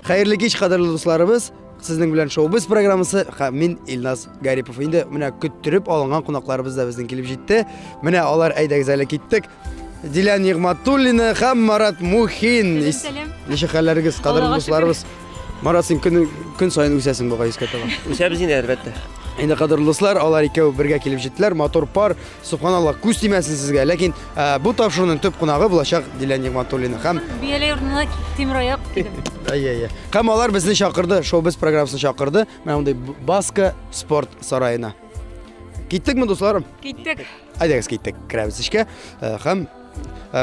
Хәерле кич, кадерле дусларыбыз. Сезнең белән Шоу-Без программасы һәм мин Илназ Гарипов. Инде менә көттереп алынган кунакларыбыз да безнең килеп җитте. Менә алар, әйдәгез әле киттек. Дилә Нигъматуллина һәм Марат Мухин. Сәлам, сәлам. Ничек хәлләрегез, кадерле Аллага шөкер. дусларыбыз? Марат, син көн, көн саен үсәсең бугай искә таба. Үсәбез инде, әлбәттә. Инде кадерле дуслар, алар икәү бергә килеп җиттеләр. Матур пар, субханаллах, күз тимәсен сезгә. Ләкин бу тапшыруның төп кунагы булачак Дилә Нигъматуллина һәм Бияләй урынына тимер аяк кидем. Әйе, әйе. Һәм алар безне чакырды, Шоу-Без программасын чакырды. Менә мондый Баска спорт сараена. Киттекме, дусларым? Киттек. Әйдәгез, киттек. Керәбез эчкә. Һәм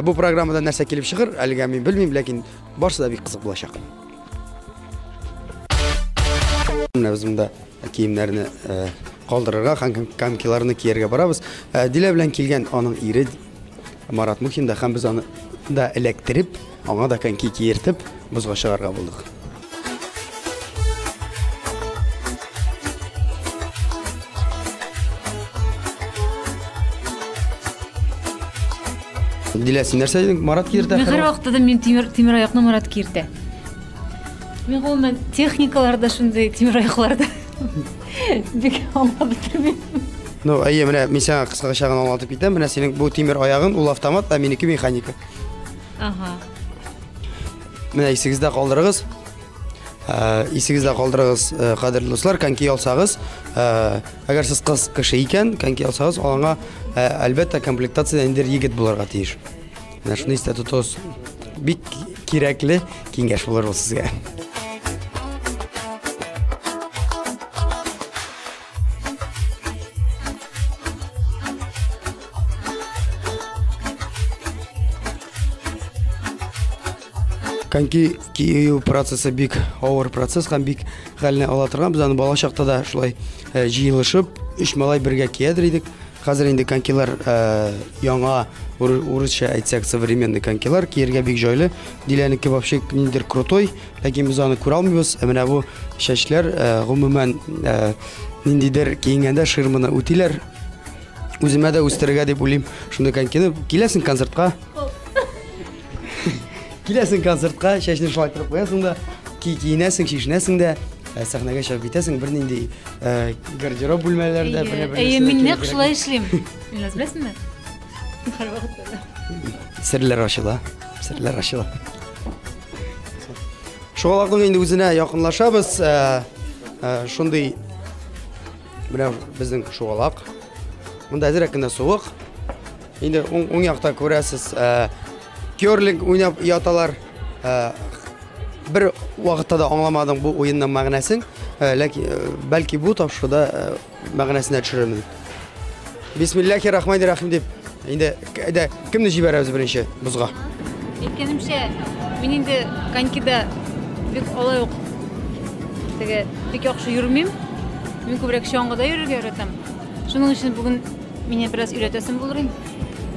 бу программадан нәрсә килеп чыгыр, әлегә мин белмим, ләкин барысы да бик кызык булачак. Менә без монда киемнәрне калдырырга һәм конькиларны кияргә барабыз. Дилә белән килгән аның ире Марат Мухин да, һәм без аны да эләктереп, аңа да коньки киертеп, бозга чыгарга булдык. Дилә, син нәрсә дидең? Марат киертә? Мин һәрвакытта да мин тимер, тимер аякны Марат киертә. Мин гомумән техникаларда шундый тимер аякларда бик аңлап бетермим. Ну, әйе, менә мин сиңа кыскача гына аңлатып китәм. Менә синең бу тимер аягың, ул автомат, ә минеке механика. Ага. Менә исегездә калдырыгыз. Исегездә калдырыгыз, кадерле дуслар, коньки алсагыз, әгәр сез кыз кеше икән, коньки алсагыз, алаңа, әлбәттә, комплектациядә инде егет булырга тиеш. Менә шуны истә тотыгыз. Бик кирәкле киңәш булыр ул сезгә. Коньки кию процессы бик авыр процесс һәм бик хәлне ала торган. Без аны бала чакта да шулай җыелышып, өч малай бергә киядер идек. Хәзер инде конькилар яңа, урысча әйтсәк, современный конькилар кияргә бик җайлы. Диләнеке вообще ниндидер крутой, ләкин без аны күрә алмыйбыз. Ә менә бу чәчләр, гомумән, ниндидер киенгәндә ширманы үтиләр. Үземә дә үстерергә дип уйлыйм шундый конькины. Киләсең концертка. Киләсең концертка, чәчне шулай торып куясың да, киенәсең, чишенәсең дә, сәхнәгә чыгып китәсең, бернинди гардероб бүлмәләрдә, бер Әйе, мин нәкъ шулай эшлим. Илназ, беләсеңме? Һәрвакытта да. Серләр ачыла, серләр ачыла. Шугалакның инде үзенә якынлашабыз. Шундый менә безнең шугалак. Монда әзрәк кенә суык. Инде уң якта күрәсез, керлинг уйнап яталар. Бер вакытта да аңламадым бу уенның мәгънәсен. Ләкин бәлки бу тапшыруда мәгънәсенә төшерермен. Бисмиллахи рахмани рахим дип. Инде әйдә, кемне җибәрәбез беренче бозга? Әйткәнемчә, мин инде конькида бик алай ук теге бик яхшы йөрмим. Мин күбрәк чаңгыда йөрергә яратам. Шуның өчен бүген мине бераз өйрәтәсең булыр инде.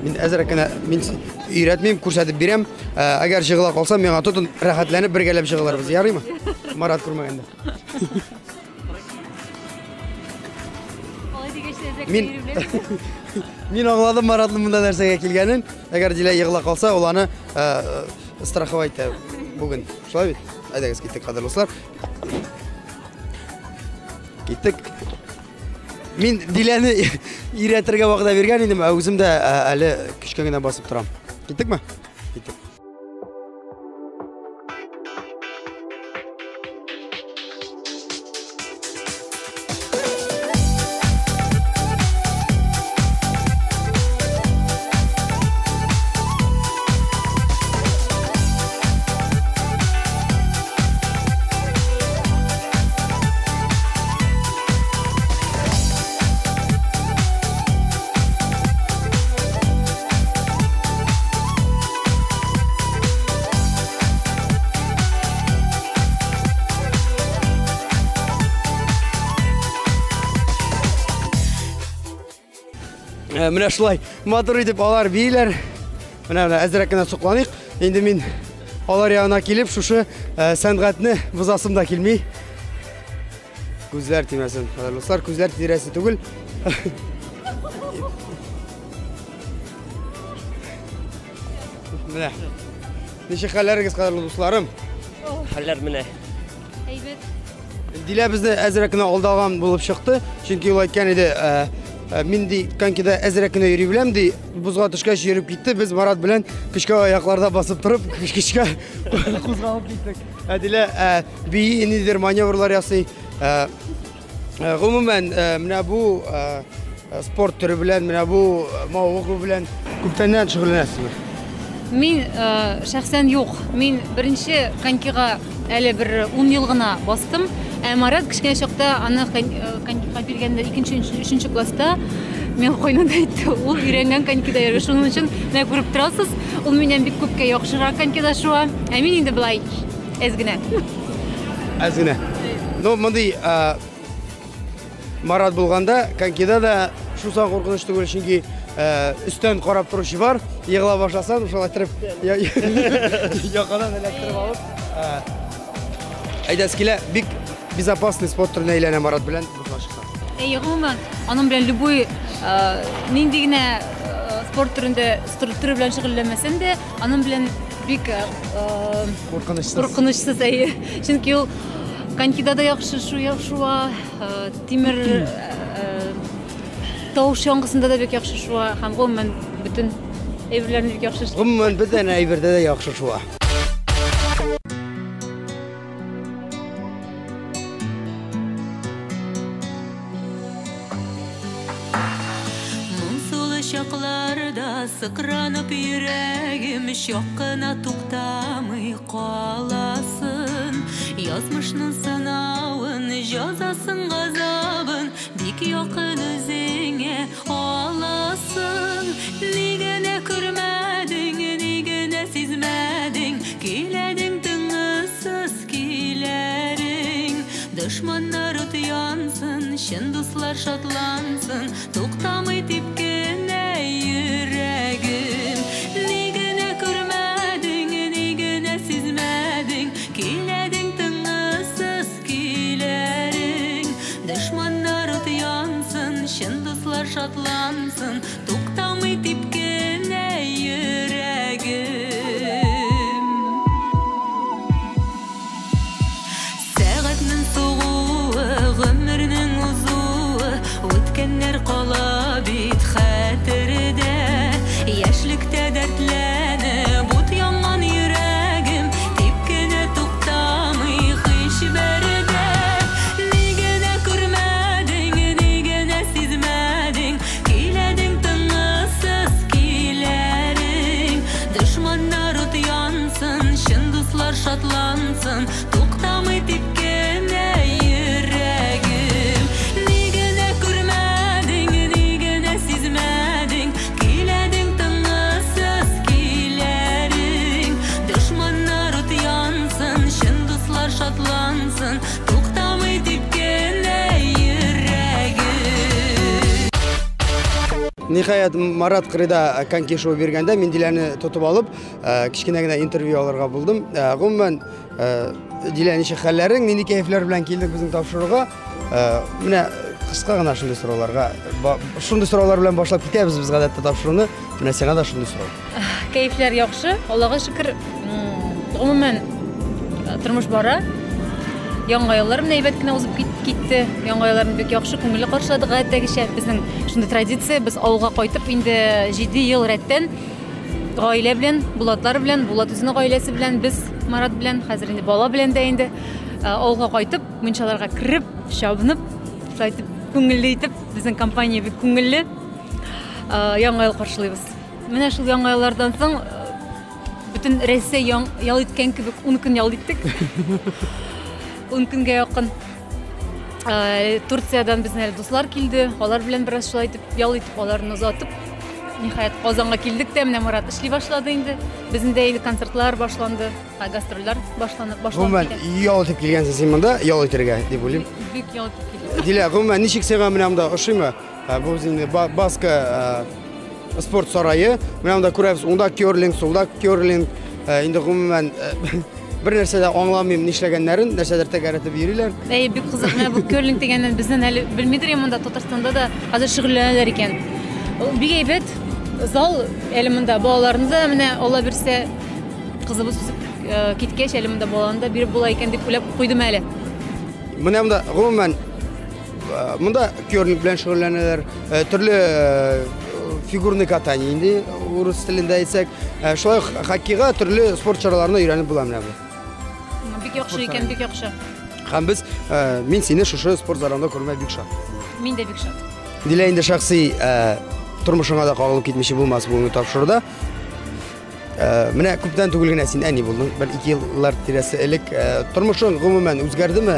Мин әзрәк кенә мин өйрәтмим, күрсәтеп бирәм. Әгәр җыгыла калсам, миңа тотын, рәхәтләнеп бергәләп җыгылырбыз. Ярыймы? Марат күрмәгәндә. Алай дигәч тә әзрәк Мин йөреп беләсең. Мин аңладым Маратның монда нәрсәгә килгәнен. Әгәр Дилә егыла калса, ул аны страховать итә бүген. Шулай бит? Әйдәгез, киттек, кадерле дуслар. Киттек. Мин Диләне өйрәтергә вәгъдә биргән идем, ә үзем дә әле көчкә генә басып торам. Киттекме? Киттек. Менә шулай матур итеп алар бииләр. Менә менә әзрәк кенә сокланыйк. Инде мин алар янына килеп шушы сәнгатьне бозасым да килми. Күзләр тимәсен, кадерле дуслар, күзләр тидерәсе түгел. Менә. Ничек хәлләрегез, кадерле дусларым? Хәлләр менә. Әйбәт. Дилә безне әзрәк кенә алдаган булып чыкты, чөнки ул әйткән иде, мин ди конькида әзрәк кенә йөри беләм ди, бозга төшкәч йөреп китте. Без Марат белән көчкә аякларда басып торып, көчкә кузгалып киттек. Ә Дилә бии, ниндидер маневрлар ясый. Гомумән, менә бу спорт төре белән, менә бу мавыгу белән күптәннән шөгыльләнәсезме? Мин шәхсән юк. Мин беренче конькига әле бер 10 ел гына бастым. Ә Марат кечкенә чакта аны конькига биргәндә икенче, өченче класста миңа кайнана әйтте, ул өйрәнгән конькида йөрергә. Шуның өчен менә күреп торасыз, ул миннән бик күпкә яхшырак конькида шуа. Ә мин инде болай әз генә. Әз генә. Ну, мондый Марат булганда, конькида да шуса куркыныч түгел, чөнки өстән карап торучы бар. Егыла башласаң, шулай итеп якадан эләктереп алып, әйдәсе килә, бик безопасный спорт төренә әйләнә Марат белән бозга чыкса. Әйе, гомумән, аның белән любой нинди генә спорт төрендә спорт төре белән шөгыльләнмәсәң дә, аның белән бик куркынычсыз. Куркынычсыз, әйе. Чөнки ул конькида да яхшы шуа, тимер тау чаңгысында да бик яхшы шуа һәм гомумән бөтен әйберләрне бик яхшы. Гомумән бөтен әйбердә дә яхшы шуа. Моңсулы чакларда сыкранып йөрәгем чак кына туктамый каласын. Язмышның сынавын, җәзасын, газабын бик якын үзеңә аласың. Ни генә күрмәдең, ни генә сизмәдең, көйләдең тынгысыз көйләрең. Дошманнар ут янсын, чын дуслар шатлансын, туктамый типкенә йөрәгем. Ни генә күрмәдең, ни генә сизмәдең, көйләдең тынгысыз көйләрең. Дошманнар ут янсын, чын дуслар шатлансын, туктамый типкенә йөрәгем. Сәгатьнең сугуы, гомернең узуы, үткәннәр кала бит хәтердә. Яшьлектә дәртләнеп, ут янган йөрәгем типкенә туктамый һич бердә. Ни генә күрмәдең, ни генә сизмәдең, көйләдең тынгысыз көйләрең. Дошманнар ут янсын, чын дуслар шатлансын, туктамый типкенә йөрәгем. Ни генә күрмәдең, ни генә сизмәдең, көйләдең тынгысыз көйләрең. Дошманнар ут янсын, чын дуслар шатлансын, туктамый типкенә йөрәгем. Ниһаять, Марат кырыйда коньки шоу биргәндә мин Диләне тотып алып, кечкенә генә интервью алырга булдым. Гомумән, Дилә, ничек хәлләрең, нинди кәефләр белән килдең безнең тапшыруга? Менә кыска гына шундый сорауларга, шундый сораулар белән башлап китәбез без гадәттә тапшыруны. Менә сиңа да шундый сорау. Кәефләр яхшы, Аллага шөкер. Гомумән, тормыш бара. Яңа еллар менә әйбәт кенә узып китте. Яңа елларны бик яхшы, күңелле каршыладык гадәттәгечә. Безнең шундый традиция, без авылга кайтып инде 7 ел рәттән гаилә белән, Булатлар белән, Булат үзенең гаиләсе белән, без Марат белән, хәзер инде бала белән дә инде, авылга кайтып, мунчаларга кереп, чабынып, шулай итеп күңелле итеп, безнең компания бик күңелле, яңа ел каршылыйбыз. Менә шул яңа еллардан соң, бөтен Рәсәй ял иткән кебек 10 көн ял иттек. 10 көнгә якын. Турциядән безнең әле дуслар килде. Алар белән бераз шулай итеп ял итеп, аларны озатып, ниһаять Казанга килдек тә, менә Марат эшли башлады инде. Безнең дә инде концертлар башланды, гастрольләр башланып Гомумән, китә. ял итеп килгәнсең син монда, ял итәргә дип уйлыйм. Бик ял итеп килдем. Дилә, гомумән, ничек сиңа менә монда ошыймы? Бу инде Баска спорт сарае. Менә монда күрәбез, уңда керлинг, сулда керлинг. Инде гомумән, бер нәрсә дә аңламыйм нишләгәннәрен, нәрсәдер тәгәрәтеп йөриләр. Әй, бик кызык. Менә бу керлинг дигәннән безнең әле белмидер, монда Татарстанда да хәзер шөгыльләнәләр икән. Ул бик әйбәт зал әле монда балаларны да менә Алла бирсә, кызыбыз үсеп киткәч, әле монда баланы да биреп була икән дип уйлап куйдым әле. Менә монда гомумән монда керлинг белән шөгыльләнәләр, төрле фигурный катание инде урыс телендә әйтсәк. Шулай ук хоккейга төрле спорт чараларына өйрәнеп була менә бу. Бик яхшы икән, бик яхшы. Һәм без, мин сине шушы спорт залында күрмә бик шат. Мин дә бик шат. Дилә инде шәхси тормышыңа да кагылып китмичә булмас бүгенге тапшыруда. Менә күптән түгел генә син әни булдың, бер ике еллар тирәсе элек. Тормышың гомумән үзгәрдеме?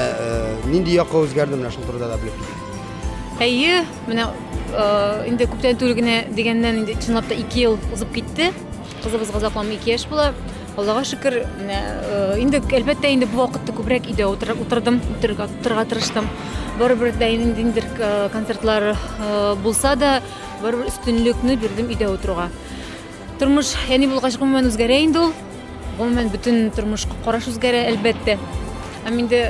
Нинди якка үзгәрде, менә шул турыда да белеп китик. Әйе, менә инде күптән түгел генә дигәннән инде чынлап та 2 ел узып китте. Кызыбызга озакламый 2 яшь була. Аллага шөкер, менә инде әлбәттә инде бу вакытта күбрәк өйдә утырдым, утырырга тырыштым. Барыбер дә инде концертлар булса да, барыбер өстенлекне бирдем өйдә утыруга. Тормыш әни булгач гомумән үзгәрә инде ул. Гомумән бөтен тормышка караш үзгәрә, әлбәттә. Һәм инде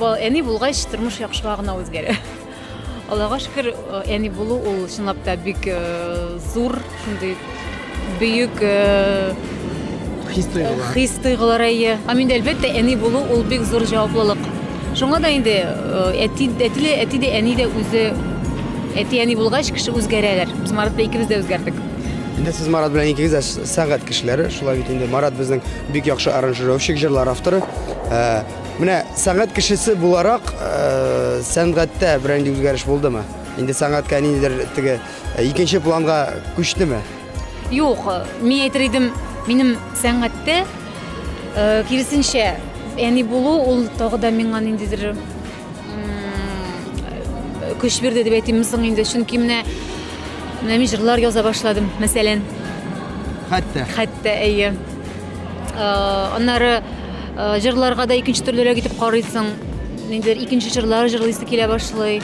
әни булгач тормыш яхшыга гына үзгәрә. Аллага шөкер, әни булу ул чынлап та бик зур, шундый бөек хис тойгылар. Хис тойгылар, әйе. Һәм инде әлбәттә әни булу ул бик зур җаваплылык. Шуңа да инде әти, әти, әти дә, әни дә үзе әти әни булгач кеше үзгәрәләр. Без Марат белән икебез дә үзгәрдек. Инде сез Марат белән икегез дә сәнгать кешеләре, шулай бит инде. Марат безнең бик яхшы аранжировщик, җырлар авторы. Менә сәнгать кешесе буларак, сәнгатьтә берәр нинди үзгәреш булдымы? Инде сәнгатькә ниндидер теге икенче планга күчтеме? Юк, мин әйтер идем, минем сәнгатьтә киресенчә, әни булу ул тагы да миңа ниндидер көч бирде дип әйтимме соң инде, чөнки менә мин җырлар яза башладым, мәсәлән. Хәтта. Хәтта, әйе. Аннары җырларга да икенче төрлерәк итеп карыйсың, ниндидер икенче җырлар җырлыйсы килә башлый.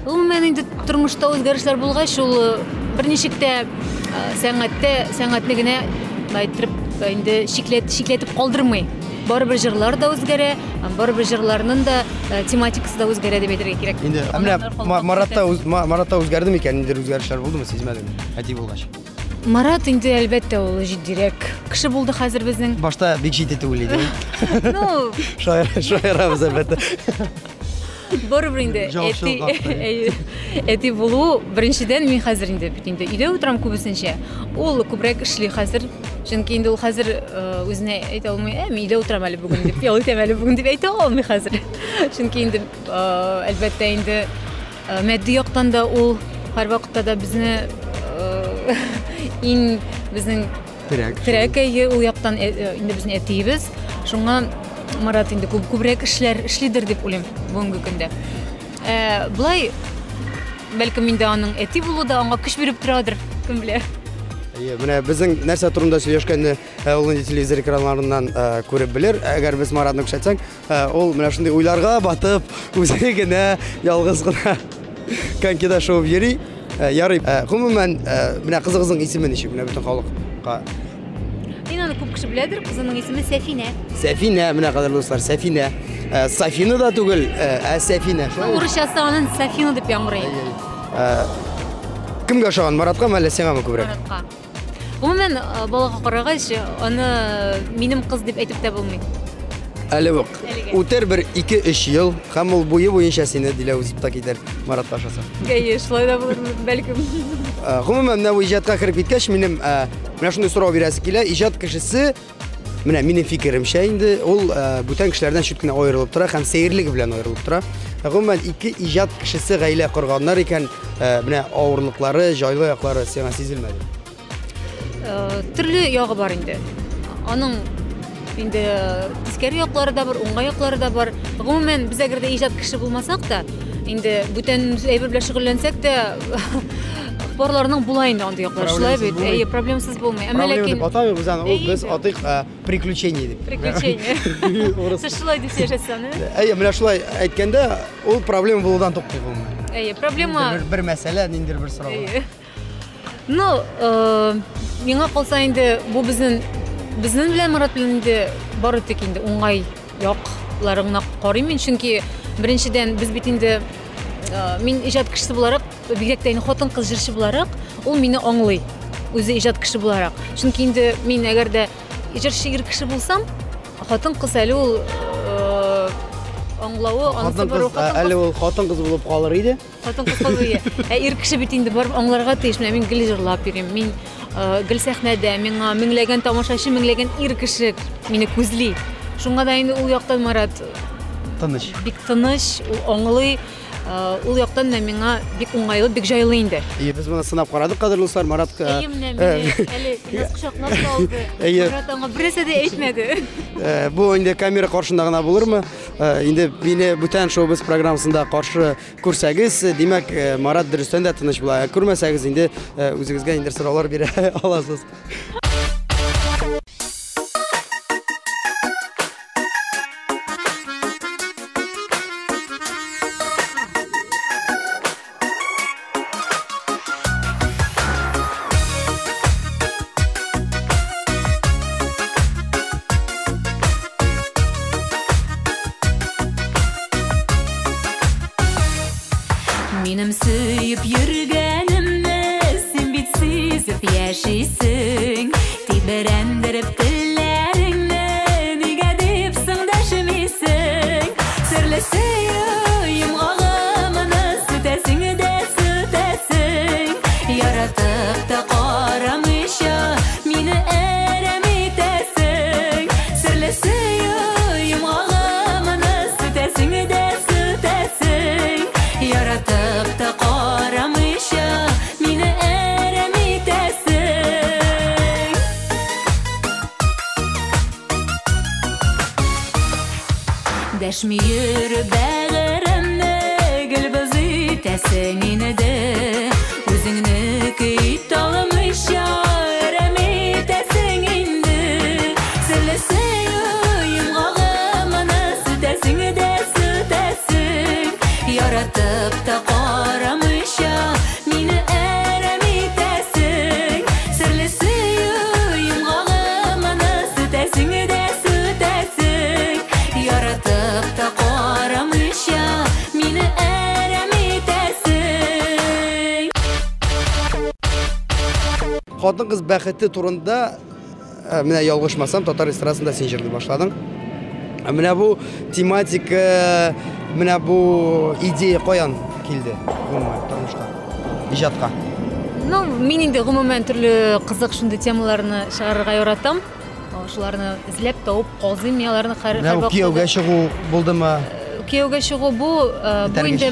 Гомумән инде тормышта үзгәрешләр булгач, ул берничек тә сәнгатьтә, сәнгатьне генә әйттереп инде чикләтеп калдырмый. Барыбер җырлар да үзгәрә, барыбер җырларның да тематикасы да үзгәрә дип әйтергә кирәк. Инде менә Маратта үзгәрде микән, ниндидер үзгәрешләр булдымы, сизмәдеңме, әти булгач? Марат инде әлбәттә ул җитдирәк кеше булды хәзер безнең. Башта бик җитди түгел иде. Ну, шаярабыз әлбәттә. Барыбер инде әти булу, беренчедән мин хәзер инде бит инде өйдә утырам күбесенчә. Ул күбрәк эшли хәзер. Чөнки инде ул хәзер үзенә әйтә алмый, мин өйдә утырам әле бүген дип, ял итәм әле бүген дип әйтә алмый хәзер. Чөнки инде әлбәттә инде матди яктан да ул һәрвакытта да безне иң безнең терәк, әйе, ул яктан инде безнең әтиебез. Шуңа Марат инде күбрәк эшләр эшлидер дип уйлыйм бүгенге көндә. Болай бәлкем инде аның әти булу да аңа көч биреп торадыр, кем белә. Әйе, менә безнең нәрсә турында сөйләшкәнне ул инде телевизор экраннарыннан күреп белер. Әгәр без Маратны күрсәтсәң, ул менә шундый уйларга батып, үзе генә ялгыз гына конькида шуып йөри. Ярый. Гомумән, менә кызыгызның исеме ничек? Менә бөтен халыкка. Мин аны күп кеше беләдер, кызының исеме Сәфинә. Сәфинә, менә кадерле дуслар, Сәфинә. Сафина да түгел, ә Сәфинә. Шулай. Урысчасы аның Сафина дип яңгырый. Кемгә ошаган, Мараткамы әллә сиңамы күбрәк? Маратка. Гомумән, балага карагач, аны минем кыз дип әйтеп тә булмый. Әле үк. Үтер бер 2-3 ел, һәм ул буе буенча сине Дилә узып та китәр, Маратка ошаса. Әйе, шулай да булыр, бәлкем. Гомумән, менә бу иҗатка кереп киткәч, минем менә шундый сорау бирәсе килә. Иҗат кешесе, менә минем фикеремчә инде, ул бүтән кешеләрдән чүт кенә аерылып тора һәм сәерлеге белән аерылып тора. Гомумән, ике иҗат кешесе гаилә корганнар икән, менә авырлыклары, җайлы яклары сиңа сизелмәде. Төрле ягы бар инде. Аның инде тискәре яклары да бар, уңай яклары да бар. Гомумән, без әгәр дә иҗат кеше булмасак та, инде бүтән әйбер белән шөгыльләнсәк тә, барларының була инде андый яклар. Шулай бит? Әйе, проблемасыз булмый. Әмма Проблема ләкин дип атамыйбыз аны, ул Әйе, без инде. атыйк приключение дип. Приключение. Урыс. Сез шулай дип сөйләшәсез аны? Әйе, менә шулай әйткәндә, ул проблема булудан туктый гомумән. Әйе, проблема Ниндидер бер мәсьәлә, ниндидер бер сорау. Әйе. Ну, миңа калса инде бу безнең белән Марат белән инде бары тик инде уңай якларын гына карыйм мин, чөнки беренчедән без бит инде мин иҗат кешесе буларак, бигрәк тә инде хатын-кыз җырчы буларак, ул мине аңлый, үзе иҗат кеше буларак. Чөнки инде мин әгәр дә җырчы ир кеше булсам, хатын-кыз әле ул аңлавы, анысы бар. Әле ул хатын-кыз булып калыр иде. Хатын-кыз калыр иде. Ә ир кеше бит инде барып аңларга тиеш. Менә мин гел җырлап йөрим. Мин гел сәхнәдә, миңа меңләгән тамашачы, меңләгән ир кеше мине күзли. Шуңа да инде ул яктан Марат тыныч. Бик тыныч, ул аңлый. Ул яктан менә миңа бик уңайлы, бик җайлы инде. Әйе, без моны сынап карадык, кадерле дуслар, Марат. Әйе, менә мине әле Илназ кочаклап та алды. Марат аңа бер нәрсә дә әйтмәде. Бу инде камера каршында гына булырмы? Инде мине бүтән шоу-біз программасында каршы күрсәгез, димәк, Марат дөрестән дә тыныч була. Күрмәсәгез, инде үзегезгә инде сораулар бирә аласыз. Минем сөеп йөргәнемне син бит сизеп яшисең, тибрәндереп телләреңне нигә дип соң дәшмисең? Серле сөю йомгагымны сүтәсең дә сүтәсең, яратып та карамыйча мине әрәм итәсең. Серле сөю йомгагымны сүтәсең дә сүтәсең, яратып та карамыйча мине әрәм итәсең. Дәшми йөреп бәгыремне гел боз итәсең инде, үзеңне көйт алмыйча әрәм итәсең инде. Серле сөю йомгагымны сүтәсең дә сүтәсең, яратып та карамыйча мине әрәм итәсең. Серле сөю йомгагымны сүтәсең дә сүтәсең, яратып та карамыйча мине әрәм итәсең. Хатын-кыз бәхете турында, менә ялгышмасам, татар эстрадасында син җырлый башладың. Менә бу тематика, менә бу идея каян килде гомумән тормышка, иҗатка? Ну, мин инде гомумән төрле кызык шундый темаларны чыгарырга яратам. Шуларны эзләп табып казыйм, мин аларны һәр Менә бу вакытта. кияүгә чыгу булдымы? Кияүгә чыгу бу Этәргеч. инде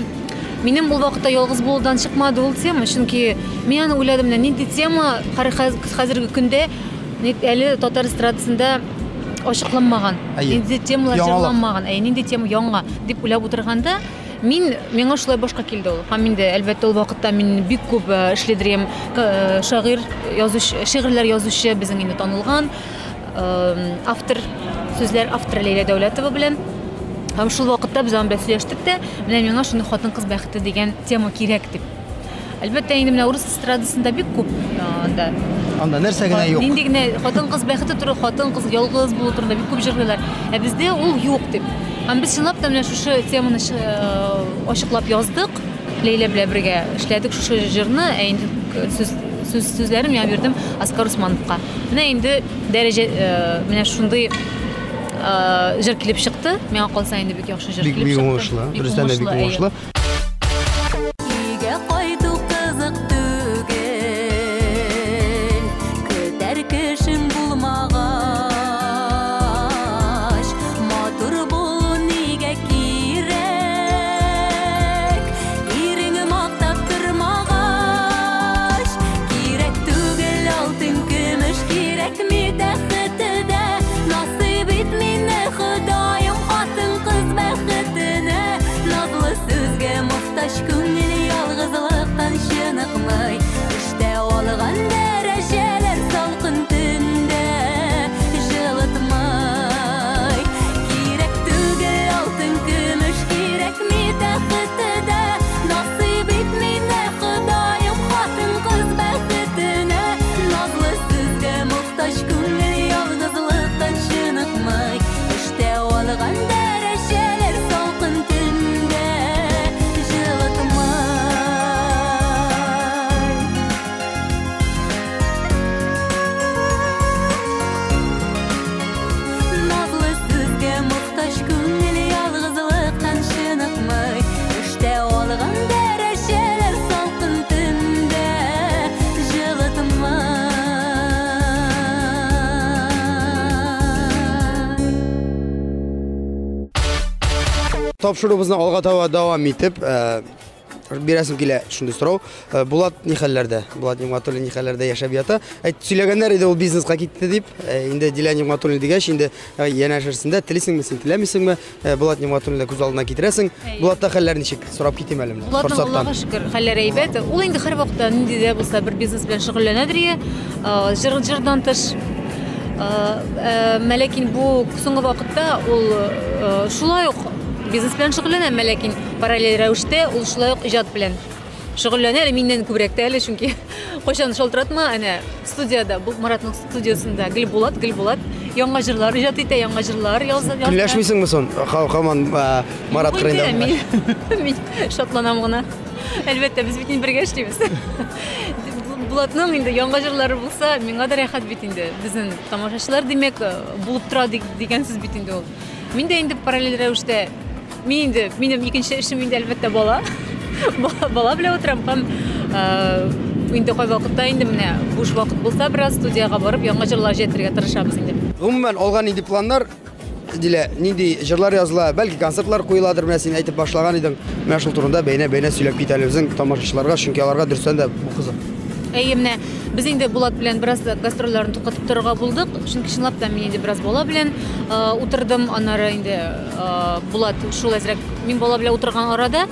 минем ул вакытта ялгыз булудан чыкмады ул тема, чөнки мин аны уйладым, менә нинди тема хәзерге көндә әле татар эстрадасында ачыкланмаган, нинди темалар җырланмаган, әй нинди тема яңа дип уйлап утырганда, миңа шулай башка килде ул. Һәм инде әлбәттә ул вакытта мин бик күп эшледерем, шагыйрь язучы, шигырьләр язучы безнең инде танылган автор, сүзләр авторы Ләйлә Дәүләтова белән. Һәм шул вакытта без аның белән сөйләштек тә, менә миңа шуны хатын-кыз бәхете дигән тема кирәк дип. Әлбәттә инде менә урыс эстрадасында бик күп анда. Анда нәрсә генә юк. Нинди генә хатын-кыз бәхете турында, хатын-кыз ялгыз булу турында бик күп җырлыйлар. Ә бездә ул юк дип. Һәм без чынлап та менә шушы теманы ачыклап яздык. Ләйлә белән бергә эшләдек шушы җырны, ә инде сүзләрен миңа бирдем Оскар Усмановка. Менә инде дәрәҗә, менә шундый җыр килеп чыкты. Миңа калса инде бик яхшы җыр Бик килеп бик чыкты. уңышлы, Бик дөрестән дә бик уңышлы, әйе. уңышлы. Өйгә кайту кызык түгел, көтәр кешең булмагач, матур булу нигә кирәк? Ирең мактап тормагач, кирәк түгел алтын көмеш, кирәкми тәхете дә. Насыйп ит мине, Ходаем, хатын-кыз бәхетенә, назлы сүзгә тапшыруыбызны алга таба дәвам итеп, бирәсем килә шундый сорау. Булат ни хәлләрдә? Булат Нигъмәтуллин ни хәлләрдә яшәп ята? Әйт, сөйләгәннәр иде, ул бизнеска китте дип. Инде Дилә Нигъмәтуллин дигәч, инде янәшәсендә телисеңме син, теләмисеңме? Булат Нигъмәтуллинны күз алдына китерәсең. Булатта хәлләр ничек? Сорап китим әле менә. Булатның Аллага шөкер, хәлләре әйбәт. Ул инде һәрвакытта нинди дә булса бер бизнес белән шөгыльләнәдер ие. Җыр җырдан тыш. Ләкин бу соңгы вакытта ул шулай ук бизнес белән шөгыльләнә, ләкин параллель рәвештә ул шулай ук иҗат белән шөгыльләнә, әле миннән күбрәк тә әле, чөнки кайчан шалтыратма, әнә студияда, бу Маратның студиясендә гел Булат, гел Булат яңа җырлар иҗат итә, яңа җырлар яза. Көнләшмисеңме соң? Һаман Марат кырыенда. Мин шатланам гына. Әлбәттә, без бит инде бергә эшлибез. Булатның инде яңа җырлары булса, миңа да рәхәт бит инде. Безнең тамашачылар, димәк, булып тора дигән сүз бит инде ул. Мин дә инде параллель рәвештә, мин инде, минем икенче эшем инде, әлбәттә, бала. Бала белән утырам һәм инде кайвакытта инде менә буш вакыт булса, бераз студиягә барып, яңа җырлар иҗат итәргә тырышабыз инде. Гомумән, алга нинди планнар, Дилә, нинди җырлар языла, бәлки концертлар куеладыр, менә син әйтеп башлаган идең. Менә шул турында бәйнә-бәйнә сөйләп кит әле безнең тамашачыларга, чөнки аларга дөрестән дә бу кызык. Әйе, менә без инде Булат белән бераз гастрольләрне туктатып торырга булдык, чөнки чынлап та мин инде бераз бала белән утырдым, аннары инде Булат шул әзрәк мин бала белән утырган арада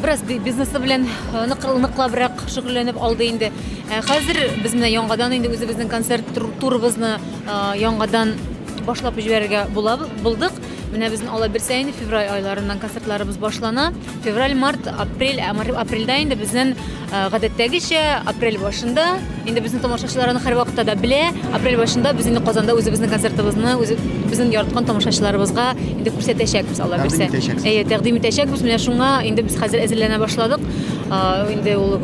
бераз бизнесы белән ныклабрак шөгыльләнеп алды инде. Хәзер без менә яңадан инде үзебезнең концерт турыбызны яңадан башлап җибәрергә булдык. Менә безнең алла бирсә инде февраль айларыннан концертларыбыз башлана. Февраль, март, апрель, апрельдә инде безнең гадәттәгечә апрель башында, инде безнең тамашачылар аны һәрвакытта да белә, апрель башында без инде Казанда үзебезнең концертыбызны үзебезнең яраткан тамашачыларыбызга инде күрсәтәчәкбез, алла бирсә. Әйе, тәкъдим итәчәкбез. Менә шуңа инде без хәзер әзерләнә башладык. Инде ул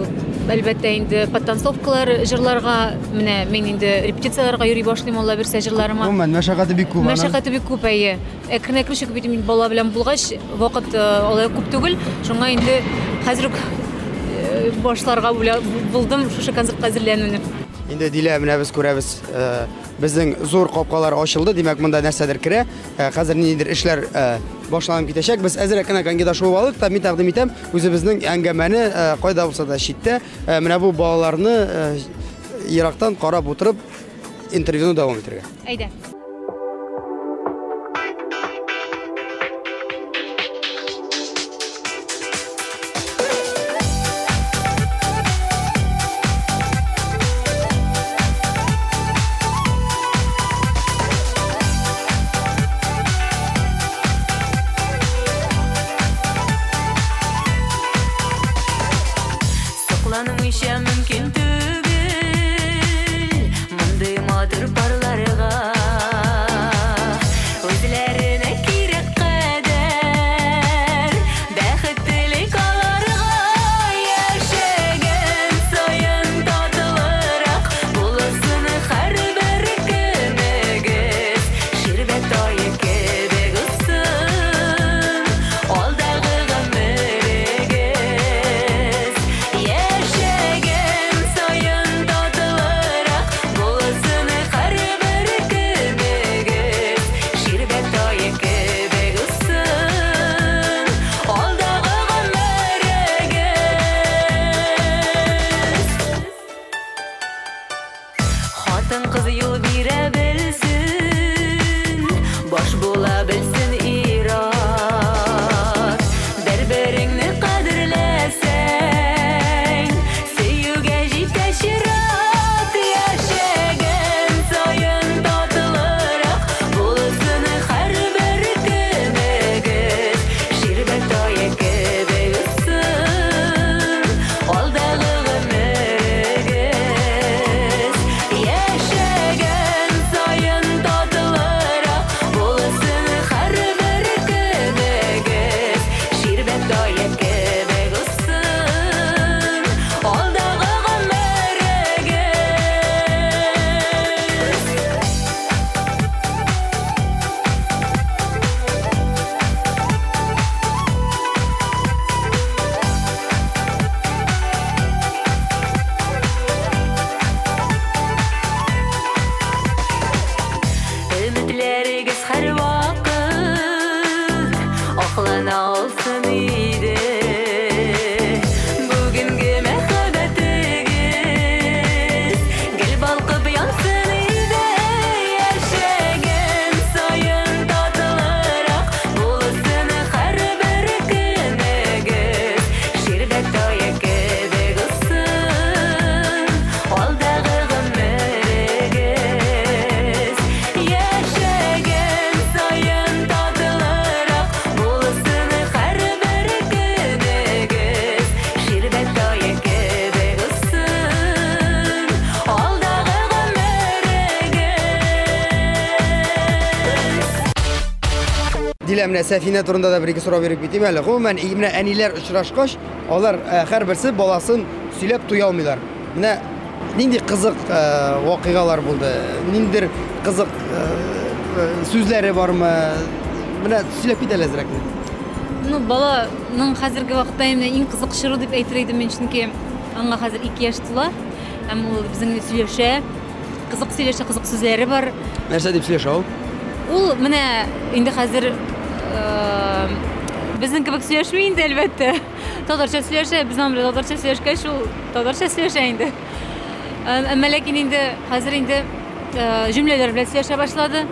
әлбәттә инде подтанцовкалар җырларга, менә мин инде репетицияләргә йөри башлыйм, алла бирсә, җырларыма. Гомумән, мәшәкате бик күп аның. Мәшәкате бик күп, әйе. Әкрен-әкрен, чөнки бит мин бала белән булгач, вакыт алай күп түгел. Шуңа инде хәзер үк башларга булдым шушы концертка әзерләнүне. Инде Дилә, менә без күрәбез, безнең зур капкалар ачылды, димәк, монда нәрсәдер керә. Хәзер ниндидер эшләр башланып китәчәк. Без әзрәк кенә конькида шуып алыйк та, мин тәкъдим итәм, үзебезнең әңгәмәне кайда булса да читтә, менә бу балаларны ерактан карап утырып интервьюны дәвам итәргә. Әйдә. Сокланмыйча мөмкин түгел мондый матур парларга. Үзләренә кирәк кадәр бәхет телик аларга. Яшәгән саен татлырак булсын һәрбер көнегез. Ширбәт ае кебек узсын алдагы гомерегез. Яшәгән менә Сәфинә турында да бер-ике сорау биреп китим әле. Гомумән, менә әниләр очрашкач, алар һәрберсе баласын сөйләп туя алмыйлар. Менә нинди кызык вакыйгалар булды, ниндидер кызык сүзләре бармы? Менә сөйләп кит әле әзрәк. Ну, баланың хәзерге вакытта инде иң кызык чоры дип әйтер идем мин, чөнки аңа хәзер 2 яшь тула. Һәм ул безнең сөйләшә, кызык сөйләшә, кызык сүзләре бар. Нәрсә дип сөйләшә ул? Ул менә инде хәзер безнең кебек сөйләшми инде, әлбәттә. Татарча сөйләшә, без аның белән татарча сөйләшкәч, ул татарча сөйләшә инде. Әмма ләкин инде хәзер инде җөмләләр белән сөйләшә башлады.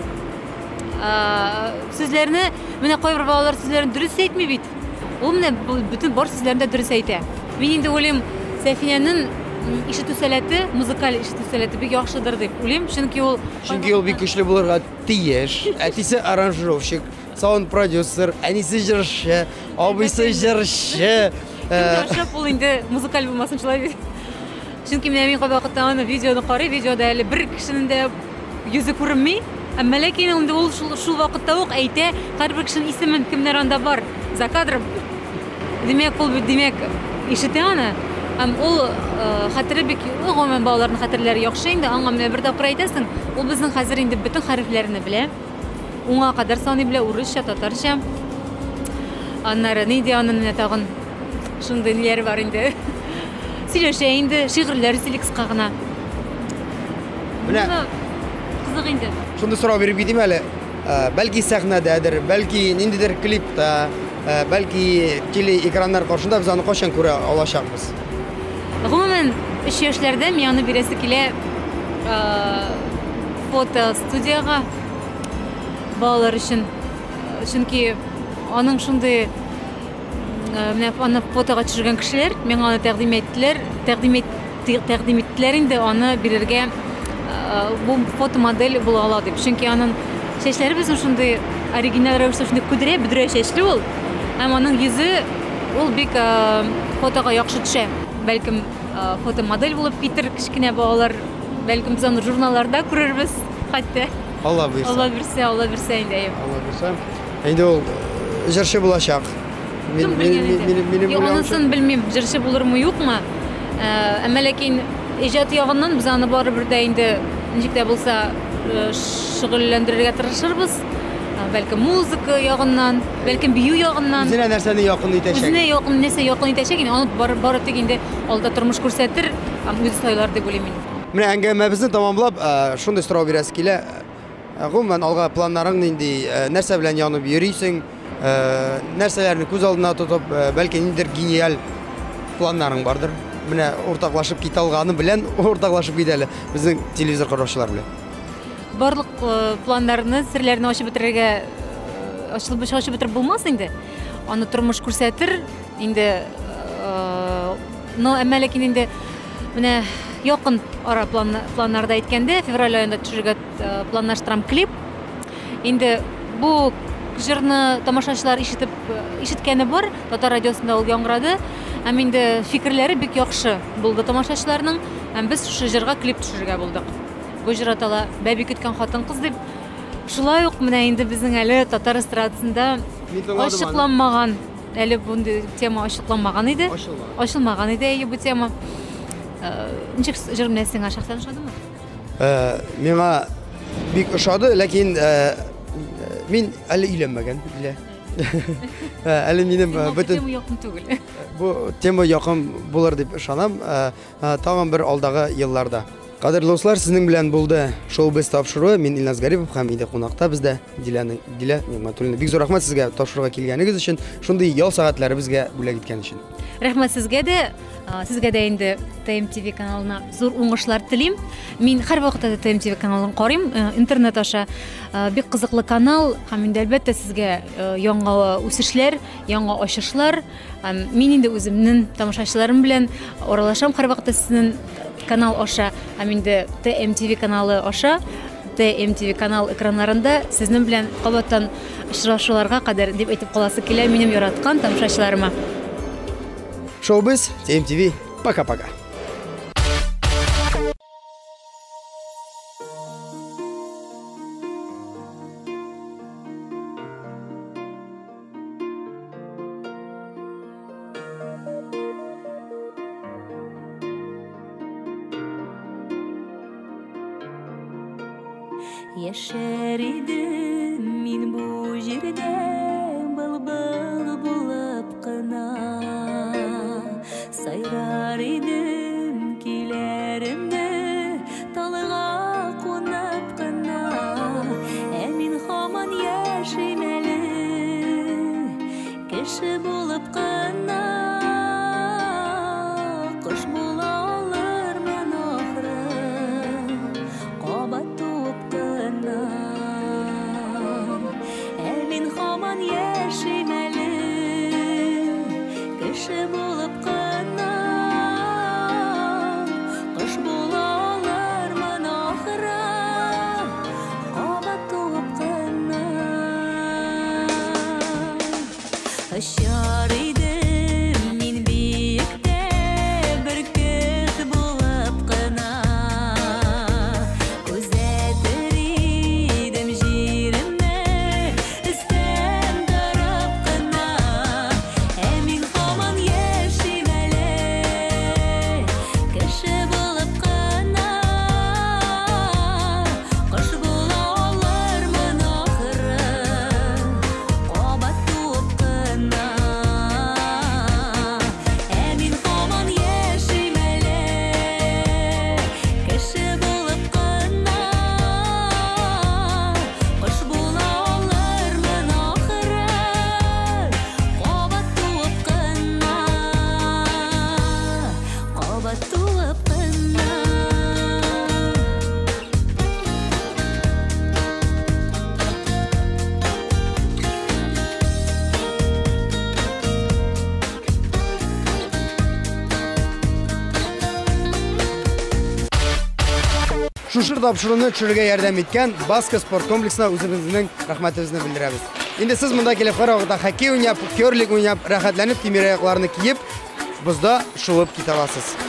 Сүзләрне, менә кайбер балалар сүзләрен дөрес әйтми бит. Ул менә бөтен бар сүзләрен дә дөрес әйтә. Мин инде уйлыйм, Сәфинәнең ишетү сәләте, музыкаль ишетү сәләте бик яхшыдыр дип уйлыйм, чөнки ул Чөнки ул бик көчле булырга тиеш. Әтисе аранжировщик, саунд-продюсер, әнисе җырчы, абыйсы җырчы. Җырчы ул инде музыкаль булмасын шулай бит. Чөнки менә мин кайвакытта аны видеоны карыйм, видеода әле бер кешенең дә йөзе күренми. Әмма ләкин инде ул шул вакытта ук әйтә һәрбер кешенең исемен, кемнәр анда бар, за кадром. Димәк, ул бит, димәк, ишетә аны. Һәм ул хәтере бик, гомумән балаларның хәтерләре яхшы инде, аңа менә бер тапкыр әйтәсең, ул безнең хәзер инде бөтен хәрефләрне белә. Уңа кадәр саный белә, урысча, татарча. Аннары нинди аның менә тагын шундый ниләре бар инде. Сөйләшә инде, шигырьләр сөйли кыска гына. Менә кызык инде. Шундый сорау биреп китим әле. Бәлки сәхнәдәдер, бәлки ниндидер клипта, бәлки телеэкраннар каршында без аны кайчан күрә алачакбыз? Гомумән, 3 яшьләрдә мин аны бирәсе килә фото студияга балалар өчен. Чөнки аның шундый менә аны фотога төшергән кешеләр миңа аны тәкъдим иттеләр, тәкъдим иттеләр инде аны бирергә, бу фотомодель була ала дип. Чөнки аның чәчләре безнең шундый оригиналь рәвештә шундый күдрә, бөдрә чәчле ул. Һәм аның йөзе ул бик фотога яхшы төшә. Бәлкем фотомодель булып китер кечкенә балалар, бәлкем без аны журналларда күрербез хәтта. Алла бирсә. Алла бирсә, Алла бирсә инде, әйе. Алла бирсә. Инде ул җырчы булачак. Кем белгән инде? Юк, анысын белмим, җырчы булырмы, юкмы? Әмма ләкин иҗат ягыннан без аны барыбер дә инде ничек тә булса шөгыльләндерергә тырышырбыз. Бәлкем музыка ягыннан, бәлкем бию ягыннан. Үзенә нәрсәне якын итәчәк? Үзенә якын нәрсә якын итәчәк, инде аны бары тик инде алда тормыш күрсәтер, һәм үзе сайлар дип уйлыйм мин. Менә әңгәмәбезне тамамлап, шундый сорау бирәсе килә. Гомумән, алга планнарың нинди, нәрсә белән янып йөрисең, нәрсәләрне күз алдына тотып, бәлки ниндидер гениаль планнарың бардыр. Менә уртаклашып китә алганы белән уртаклашып кит әле безнең телевизор караучылар белән. Барлык планнарны, серләрне ачып бетерергә, ачып бетереп булмас инде. Аны тормыш күрсәтер инде, но әмма ләкин инде менә якын ара планнарда әйткәндә, февраль аенда төшерергә планлаштырам клип. Инде бу җырны тамашачылар ишеткәне бар, Татар радиосында ул яңгырады. Һәм инде фикерләре бик яхшы булды тамашачыларның. Һәм без шушы җырга клип төшерергә булдык. Бу җыр атала Бәби көткән хатын-кыз дип. Шулай ук менә инде безнең әле татар эстрадасында Мин тыңладым аны. ачыкланмаган, әле бундый тема ачыкланмаган иде. Ачылмаган. Ачылмаган иде әйе бу тема. Ничек җыр менә сиңа шәхсән ошадымы? Миңа бик ошады, ләкин мин әле өйләнмәгән, билә. Әле минем, Сиңа бу бөтен тема якын түгел. Бу тема якын булыр дип ышанам, тагын бер алдагы елларда. Кадерле дуслар, сезнең белән булды Шоу-биз тапшыруы. Мин Илназ Гарипов һәм инде кунакта бездә Дилә Нигъмәтуллина. Бик зур рәхмәт сезгә тапшыруга килгәнегез өчен, шундый ял сәгатьләре безгә бүләк иткән өчен. Рәхмәт сезгә дә. Сезгә дә инде ТМТВ каналына зур уңышлар телим. Мин һәр вакытта да ТМТВ каналын карыйм, интернет аша. Бик кызыклы канал һәм инде әлбәттә сезгә яңа үсешләр, яңа ачышлар. Һәм мин инде үземнең тамашачыларым белән аралашам һәр вакытта сезнең канал аша һәм инде ТМТВ каналы аша, ТМТВ канал экраннарында сезнең белән кабаттан очрашуларга кадәр дип әйтеп каласы килә минем яраткан тамашачыларыма. Шоу-биз, ТМТВ, пока-пока. Яшәр идем мин бу җирдә былбыл булып кына. Сайрар идем көйләремне талга кунып кына. Ә мин һаман яшим әле кеше булып кына. Кош була алырмын ахры кабат туып кына. Ә мин һаман яшим әле кеше булып кына. Кош була алырмын ахры кабат туып кына. Очар идем мин биектә бөркет булып кына. Күзәтер идем җиремне өстән торып кына. Ә мин һаман яшим әле кеше булып кына. Кош була алырмын ахры кабат туып кына. Ә мин һаман яшим әле кеше булып кына. Кош була алырмын ахры кабат туып кына. Кабат туып кына. Шушы тапшыруны төшерергә ярдәм иткән Баска спорт комплексына үзебезнең рәхмәтебезне белдерәбез. Инде сез монда килеп һәрвакытта хоккей уйнап, керлинг уйнап, рәхәтләнеп тимераякларны киеп, бозда шуып китә аласыз.